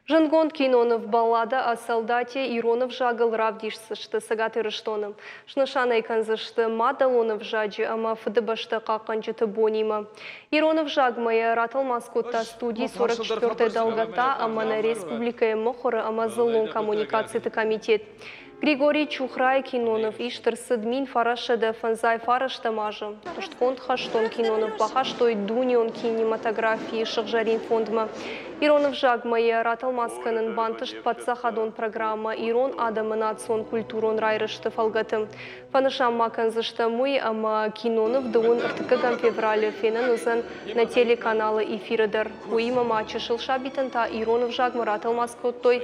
Зындгонд киноныв «Баллада о солдате» ирон ӕвзагыл равдисдзысты Цӕгат Ирыстоны. Снысан ӕй кӕндзысты мадӕлон ӕвзаджы ӕмӕ Фыдыбӕстӕ хъахъхъӕнджыты бонимӕ. Ирон ӕвзагмӕ йӕ ратӕлмац кодта студи 44 долгота ӕмӕ нӕ республикӕйы мыхуыры ӕмӕ дзыллон коммуникациты комитет. Григорий Чухрайы киноныв ист ӕрцыд 1959 азы. Хъуыстгонд хӕстон киноныв бахастой дунеон кинематографийы сыгъзӕрин фондмӕ. Ирон ӕвзагмӕ йӕ ратӕлмац кӕнын бантыст паддзахадон программӕ Ирон адӕмы национ-культурон райрӕзты фӕлгӕты. Фӕнысан ма кӕндзыстӕм уый, ӕмӕ киноныв дыууын ӕртыккӕгӕм февралы фенӕн уыдзӕн нӕ телеканалы эфиры дӕр. Уыимӕ ма чысыл сабитӕн та ирон ӕвзагмӕ ратӕлмац кодтой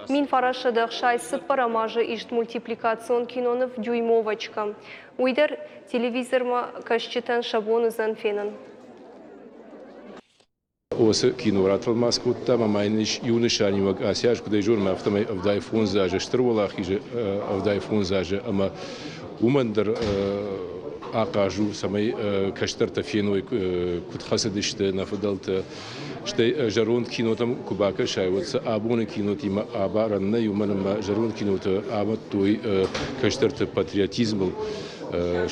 1964 азы ист мультипликацион киноныв «Дюймовочка». Уый дӕр телевизормӕ кӕсджытӕн сӕ бон уыдзӕн фенын. Уыцы кино ратӕлмац кодтам ӕмӕ йын ис иу нысаниуӕг ацы аз, куыд ӕй зонӕм, афтӕмӕй 75 азы Стыр Уӕлахизы 75 азы ӕмӕ уымӕн дӕр ахъаз у, цӕмӕй кӕстӕртӕ феной, куыд хӕцыдысты нӕ фыдӕлтӕ. Стӕй зӕронд кинотӕм куы бакӕсай, уӕд сӕ абоны кинотимӕ абарӕн нӕй, уымӕн ӕмӕ зӕронд кинотӕ амадтой кӕстӕрты патриотизмыл,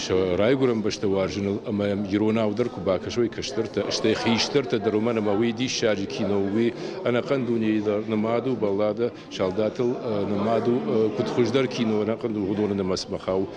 сӕ райгуырӕн бӕстӕ уарзыныл ӕмӕ йӕм иронау дӕр куы бакӕсой кӕстӕртӕ, стӕй хистӕртӕ дӕр, уымӕн ӕмӕ уый диссаджы кино, уый ӕнӕхъӕн дунейы дӕр нымад у балладӕ, салдатыл нымад у куыд хуыздӕр кино ӕнӕхъӕн уыдоны нымӕцмӕ хауы.